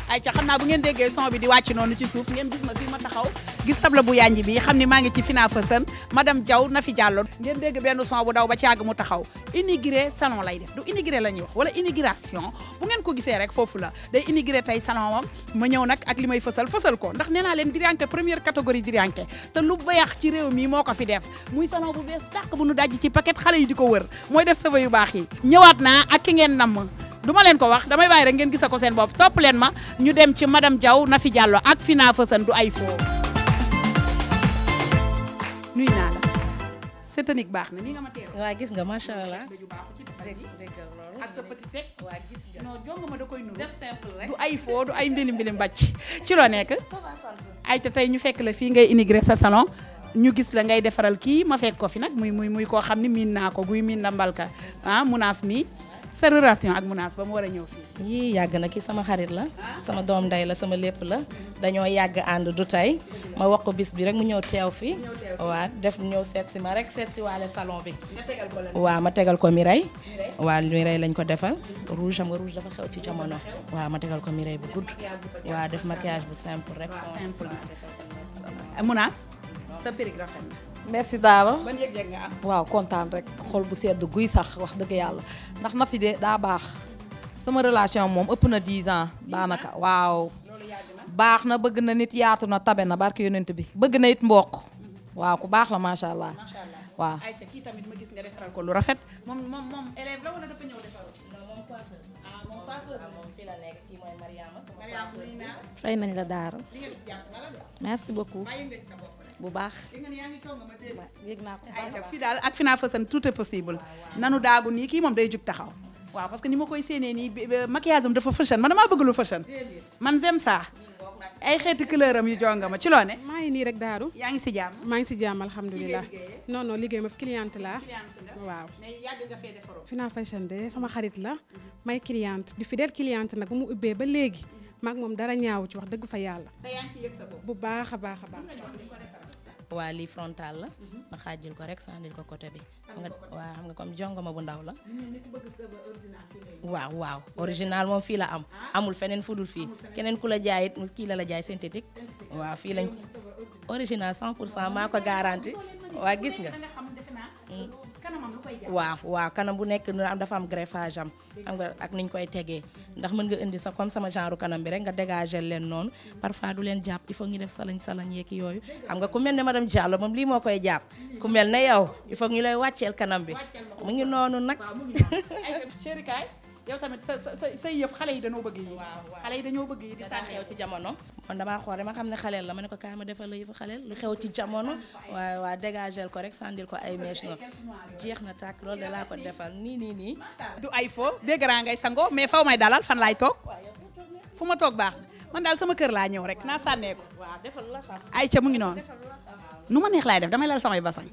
ay ca xam naa bu ngeen déggee son bi di wàcc noonu ci suuf ngeen gis ma fii ma taxaw gis table bu yanji bi xam ni maa ngi ci Fina Fashion madame Diaw Nafi Diallo ngeen dégg benn son bu daw ba ci yàgg mu taxaw inauguré salon lay def du inauguré la ñuy wax wala inauguration bu ngeen ko gisee rek foofu la day inauguré tey salon moom ma ñëw nag ak li may fësal ko ndax nee naa leen Dirianke première catégorie Dirianke te lu bayax ci réew mi moo ko fi def muy salon bu bees tàq bu nu dajji ci paquet xale yi di ko wër mooy def sava yu baax yi ñëwaat naa ak ki ngeen namm du ma leen ko wax damay bàyyi rek ngeen gisa ko seen bopp topp leen ma ñu dem ci madame Diaw Nafi Diallo ak Fina Fashion du ay foo nuy naa la sétanique baax na ni nga ma teer waa gis nga macha allah daju baaxu ci defar gi dégg loolu ak sa petit teg waa gis nga non jonga ma da koy nuru def simple rek du ay foo du ay mbilim bàcc ci loo nekk ay te tey ñu fekk la fii ngay inauguré sa salon ñu gis la ngay defaral kii ma fekk ko fi nag muy koo xam ne miin naa ko guy miin na mbalka ah Mounass mi sa relation ak Mounass ba mu war a ñëw fii yii yàgg na kii sama xarit la sama doom ndey la sama lépp la dañoo yàgg ànd du tey ma wax ko bis bi rek mu ñëw teew fi waa def ñëw seet si ma rek seet si waale salon bi waaw ma tegal ko Mireille waaw Mireille lañ ko defal rouge xam nga rouge dafa xew ci jamono waaw ma tegal ko Mireille bu gudd waaw def maquillage bu simple rek simple Mounass sa périg rafet na merci Daara ban yëg-yëg nga am waaw kontaan rek xol bu sedd guy sax wax dëgg yàlla ndax Nafi de daa baax sama relation moom ëpp na 10 ans daanaka waaw baax na bëgg na nit yaatu na tabe na barke yonent bi bëgg na it mbokk waaw ku baax la macha allah waaw. ayca kii tamit ma gis nga defaral ko lu rafet moom élève la wala dafa ñëw defar aussi moom coiffeur moom coiffeur moom fii la nekk kii mooy Mariama fay nañ la Daara li nga def jàpp na la de merci beaucoup bàyyi nga ci sa bopp rek bu baax li nga ne yaa ngi toog nga ma dégg yëg naa ko ayca fii daal ak Fina Fashion tout est possible nanu daagu nii kii moom day jug taxaw waaw parce que ni ma koy séenee nii maquillage am dafa fashion man damaa bëgg lu fashion man j'aime ça ay xeeti couleur am yu jonga ma ci loo ne maa ngi nii rek Daaru yaa ngi si jàmm maa ngi si jàmm alhamdulilah non non liggéey ma fi cliente la waaw mais yàgg nga fee defaroo Fina Fashion de sama xarit la may cliente di fidèle cliente nag bu mu ubbee ba léegi maag moom dara ñaaw ci wax dëgg fa yàlla te yaa ngi ci yëg sa bopp bu baax a baax a baax waa lii frontal la ma xaajil ko rek sandil ko côté bi xam nga comme jongoma bu ndaw la waaw original moom fii la am amul feneen fu dul fii keneen ku la jaay kii la jaay synthétique waaw fii lañ original 100% maa ko garanti waa gis nga waaw kanam bu nekk dafa am greffage am xam nga ak niñ koy tegee ndax mën nga indi sa comme sama genre kanam bi rek nga dégager leen noonu parfois du leen jàpp il faut ñu def salañ yeeg yooyu xam nga ku mel ne madame Diallo moom lii moo koy jàpp ku mel ne yow il faut ñu lay wàcceel kanam bi mu ngi noonu nag chéri kaay yow tamit sa yëf xale yi dañoo bëgg yi xale yi dañoo bëgg yi di daa xew ci jamono man damaa xool ma xam ne xaleel la ma ne ko kaay ma defal la yëfu xaleel lu xew ci jamono waa dégager ko rek sandil ko ay mèche noonu jeex na tàkk loolu de laa ko defal nii du ay fo dégg naa ngay sango mais faw may dalal fan laay toog fu ma toog baax man daal sama kër laa ñëw rek naa sànnee ko waaw defal la sax ay ca mu ngi noonu nu ma neex laay def damay lal samay basañ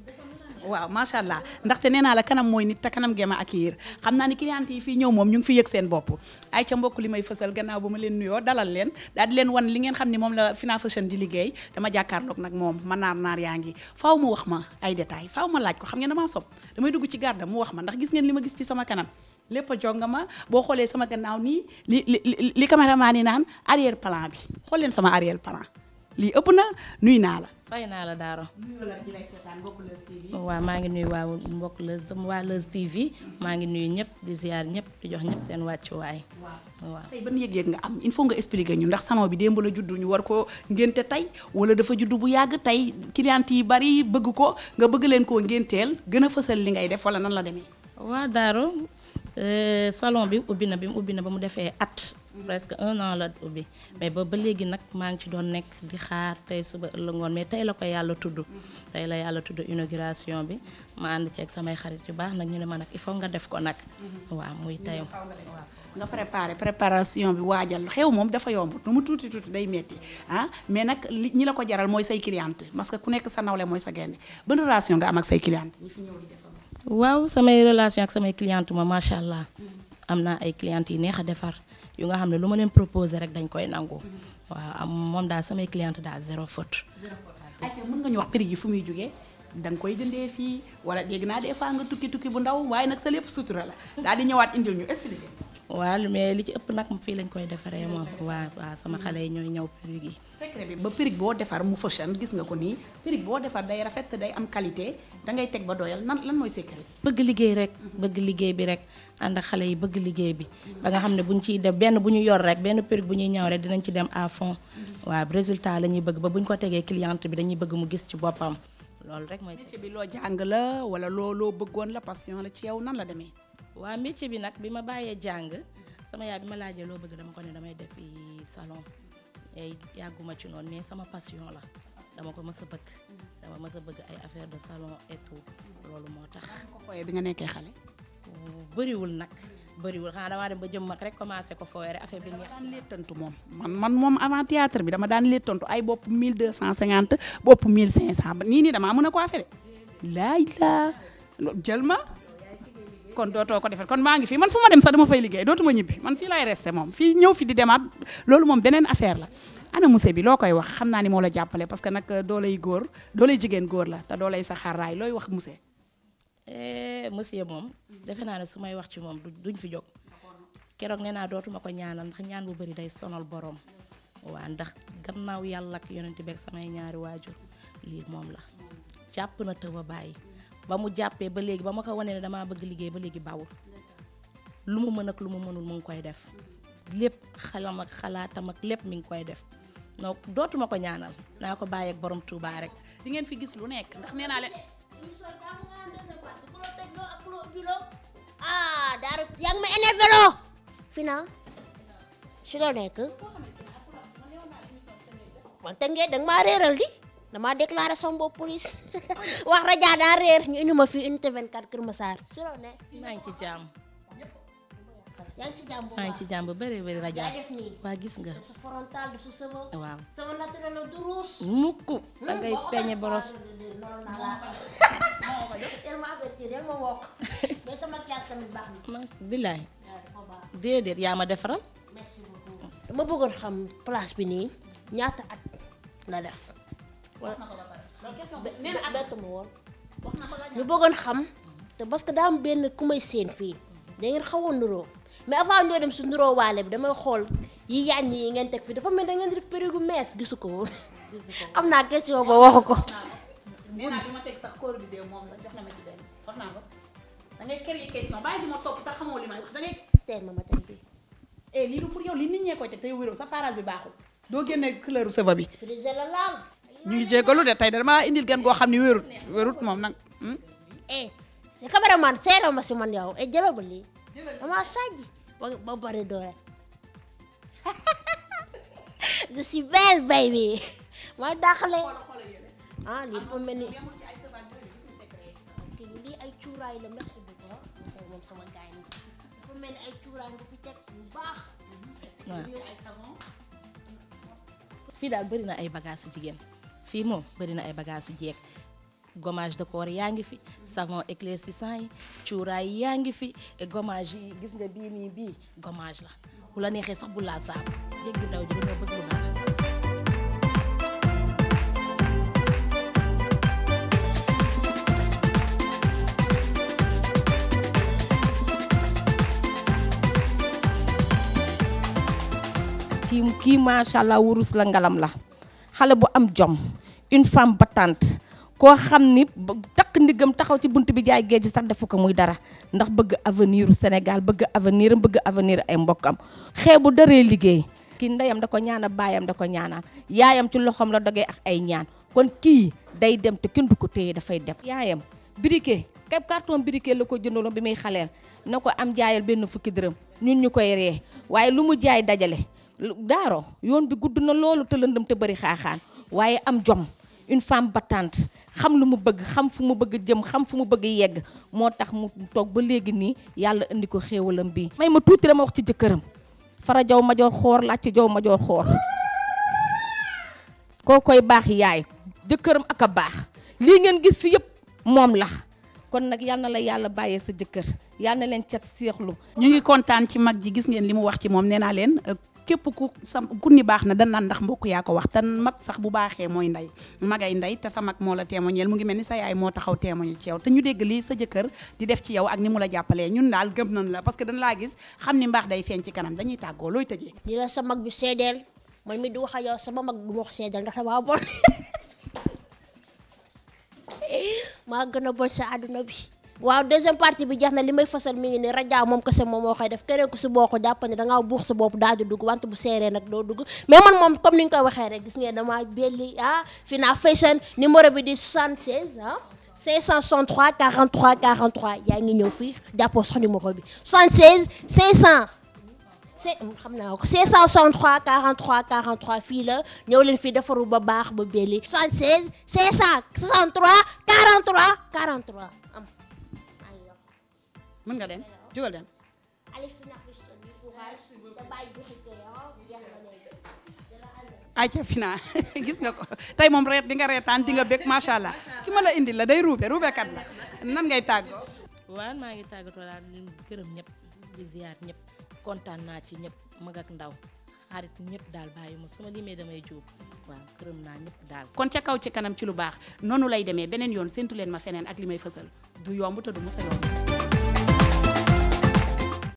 waaw macha allah ndaxte nee naa la kanam mooy nit te kanam gema ak yéer xam naa ni client yi fii ñëw moom ñu ngi fi yëg seen bopp ay ca mbokk li may fësal gannaaw ba ma leen nuyoo dalal leen daal di leen wan li ngeen xam ni moom la Fina Fashion di liggéey dama jàkkaarloog nag moom ma naar yaa ngi faaw mu wax ma ay détails faaw ma laaj ko xam ngeen damaa sob damay dugg ci garde mu wax ma ndax gis ngeen li ma gis ci sama kanam lépp a jonga ma boo xoolee sama gannaaw nii li caméraman yi naan arrière plan bi xool leen sama arrière plan lii ëpp na nuy naa la fay naa la Daaro waaw maa ngi nuyu waa mbokk Leuz TV maa ngi nuyu ñëpp di ziar ñëpp di jox ñëpp seen wàccuwaay waaw tey ban yëg-yëg nga am il faut nga expliquer ñu ndax salon bi démb la juddu ñu war ko ngénte tey wala dafa juddu bu yàgg tey client yi bari bëgg ko nga bëgg leen koo ngénteel gën a fësal li ngay def wala nan la demee waaw Daaro salon bi ubbi na ba mu defee at presque 1 an la ubbi mais ba léegi nag maa ngi ci doon nekk di xaar tey suba ëllëg ngoon mais tey la ko yàlla tudd tey la yàlla tudd inauguration bi ma ànd ceeg samay xarit yu baax nag ñu ne ma nag il faut nga def ko nag waaw muy tey nga préparation bi waajal xew moom dafa yomb nu mu tuuti day metti mais nag ñi la ko jaral mooy say cliente parce que ku nekk sa nawle mooy sa gaynde ban relation nga am ak say cliente ñi fi ñëw di defar waaw samay relation ak samay cliente ma macha allah am naa ay clientes yi neex a defar yu nga xam ne lu ma leen proposé rek dañ koy nangu waaw moom daal samay cliente daal zéro faute. mën nga ñu wax prix yi fu muy jógee da nga koy jëndee fii wala dégg naa des fois nga tukki bu ndaw waaye nag sa lépp sutura la daal di ñëwaat indil ñu expliqué. waaw mais li ci ëpp nag fii lañ koy defaree moom waaw sama xale yi ñooy ñëw perruque yi. secret bi ba perruque boo defar mu fashion gis nga ko nii perruque boo defar day rafet day am qualité dangay teg ba doyal lan mooy secret. bëgg liggéey rek bëgg liggéey bi rek ànd ak xale yi bëgg liggéey bi ba nga xam ne buñ ciy def benn bu ñu yor rek benn perruque bu ñuy ñëw rek dinañ ci dem à fond waaw résultat la ñuy bëgg ba buñ ko tegee cliente bi dañuy bëgg mu gis ci boppam loolu rek mooy. métier bi loo jàng la wala loo bëggoon la passion la ci yow nan la demee. waaw métier bi nag bi ma bàyyee jàng sama yaay bi ma laajee loo bëgg dama ko ne damay def salon yàgguma ci noonu mais sama passion la dama ko mës a bëgg ay affaire de salon et tout loolu moo tax. ko fooyee bi nga nekkee xale. bëriwul xanaa damaa dem ba jëm mag rek commencé ko fooyee rek affaire bi neex. daan léttantu moom man moom avant théâtre bi dama daan léttantu ay bopp 1250 bopp 1500 ba nii damaa mën a ko affaire laay laa jël ma. kon dootoo ko defee kon maa ngi fii man fu ma dem sax dama fay liggéey dootuma ñibbi man fii lay resté moom fii ñëw fi di demaat loolu moom beneen affaire la ana monsieur bi loo koy wax xam naa ni moo la jàppale parce que nag doolay jigéen góor la te doolay sa xaraay looy wax monsieur. monsieur moom defe naa ne su may wax ci moom duñ fi jóg keroog nee naa dootuma ko ñaanal ndax ñaan bu bari day sonal borom waa ndax gannaaw yàlla ak yonent bi ak samay ñaari waajur lii moom la jàpp na te ba bàyyi. ba mu jàppee ba léegi ba ma ko wanee ne damaa bëgg liggéey ba léegi bawul lu mu mën ak lu mu mënul mu ngi koy def lépp xalam ak xalaatam ak lépp mi ngi koy def donc dootuma ko ñaanal naa ko bàyyi ak borom Touba rek. di ngeen fi gis lu nekk ndax nee naa leen. Daara yaa ngi ma énervé loo fina si loo nekk man tënkee danga maa réeral di. damaa déclaré sama bopp police wax rajo daa réer ñu indi ma fii unité 24 Kër Massar. si loolu ne. maa ngi ci jàmm. yaa ngi ci jàmm bu baax maa ngi ci jàmm bu bëree bëri rajo. yaa def nii waa gis nga. sa frontal du sa sëba. waaw sama naturel la du ruus. mukk da ngay peñe boros. yal ma avertir yal ma wokk mais sama classe tamit baax na. billaay waaw dafa baax. déedéet yaa ma defaral. merci beaucoup. dama bëggoon xam place bi nii ñaata at la def. nee na bett ma woon ñu bëggoon xam te parce que daa am benn ku may seen fii da ngeen xawoon nuroo mais avant ñoo dem su nuroo waale bi damay xool yi yàññ yi ngeen teg fii dafa mel da ngeen di def période mees gisu ko woon xam naa question ba waxu ko. nee naa bi ma teg sax kóor bi dee moom la jox na ma ci benn wax naa ko da ngay kër yi question bàyyi di ma topp te xamoo li may wax da ngay teel ma tey bii. lii du pour yow li nit ñee koy teg te yow wéréw sa parage bi baaxul doo génnee couleur sëba bi. frisé la laal. ñu ngi jégalu de tey dama indil gan goo xam ni wérut moom nag. c'est cameraman seeroo ma si man yow jëlal ba lii dama sajji ba bari doole. je suis belle baby ma daaxale lii dafa mel ni lii ay cuuraay la merci beaucoup moom sama gaay ni dafa mel ni ay cuuraay nga fi teg yu baax. fii daal bëri na ay bagages yu jigéen fii moom bëri na ay bagages yu jeeg gommage de corps yaa ngi fi savon éclaircissant yi cuuraay yaa ngi fi gommage yi gis nga bii nii bii gommage la bu la neexee sax bu laal saabu jéeg ju ndaw ji dañoo bëgg lu baax. kii macha allah wurus la ngalam la xale bu am jom une femme battante koo xam ni takk ndigam taxaw ci bunt bi jaay géej sax defu ko muy dara ndax bëgg avenir u Sénégal bëgg avenir am bëgg avenir ay mbokkam xeebu daree liggéey. kii ndeyam da ko ñaanal baayam da ko ñaanal yaayam ci loxoom la dogee ak ay ñaan kon kii day dem te kenn du ko téye dafay dem. yaayam briquet képp carton briquet la ko jëndaloon bi muy xaleel na ko am jaayal benn fukki dërëm ñun ñu koy ree waaye lu mu jaay dajale. daaro yoon bi gudd na loolu te lëndëm te bëri xaaxaan waaye am jom une femme battante xam lu mu bëgg xam fu mu bëgg jëm xam fu mu bëgg yegg moo tax mu toog ba léegi nii yàlla indi ko xéewalam bii. may ma tuuti dama wax ci jëkkëram fara jaw majoor xoor laajte jaw majoor xoor koo koy baax yaay jëkkëram ak a baax lii ngeen gis fi yëpp moom la kon nag yal na la yàlla bàyyee sa jëkkër yal na leen cat seexlu. ñu ngi kontaan ci mag ji gis ngeen li mu wax ci moom nee naa leen képp ku ni baax na dan naan ndax mbokk yaa ko wax te mag sax bu baaxee mooy ndey magay ndey te sa mag moo la témoignel mu ngi mel ni sa yaay moo taxaw témoigné ci yow te ñu dégg lii sa jëkkër di def ci yow ak ni mu la jàppalee ñun daal gëm nañ la parce que dañ laa gis xam ni mbaax day feeñ ci kanam dañuy tàggoo looy tëjee. li la sa mag bi seedeel man mi di wax ak yow sama mag du ma ko seedeel ndax damaa bon maa gën a bon sa àdduna bi. waaw deuxième partie bi jeex na li may fasal mi ngi ne rajo moom kese moom moo koy def keneen ku si boo ko jàpp ne dangaa buux sa bopp daal di dugg wante bu seeree nag doo dugg mais man moom comme ni nga koy waxee rek gis ngeen dama belli Fina Fashion numéro bi di 76 563 43 43 yaa ngi ñëw fii jàppoo sax numéro bi 76 500 xam naa ko 563 43 43 fii la ñëw leen fii defaru ba baax ba belli 76 563 43 43 am mën nga dem jógal dem. ayca Fina gis nga ko tey moom reet di nga reetaan di nga bég macha allah ki ma la indi la day ruubekat la nan ngay tàggoo. waaw maa ngi tàggatoo daal di gërëm ñëpp di ziar ñëpp kontaan naa ci ñëpp mag ak ndaw xarit ñëpp daal bàyyi ma su ma limee damay juub waaw gërëm naa ñëpp daal. kon ca kaw ci kanam ci lu baax noonu lay demee beneen yoon séntu leen ma feneen ak li may fësal du yomb te du mos a yomb.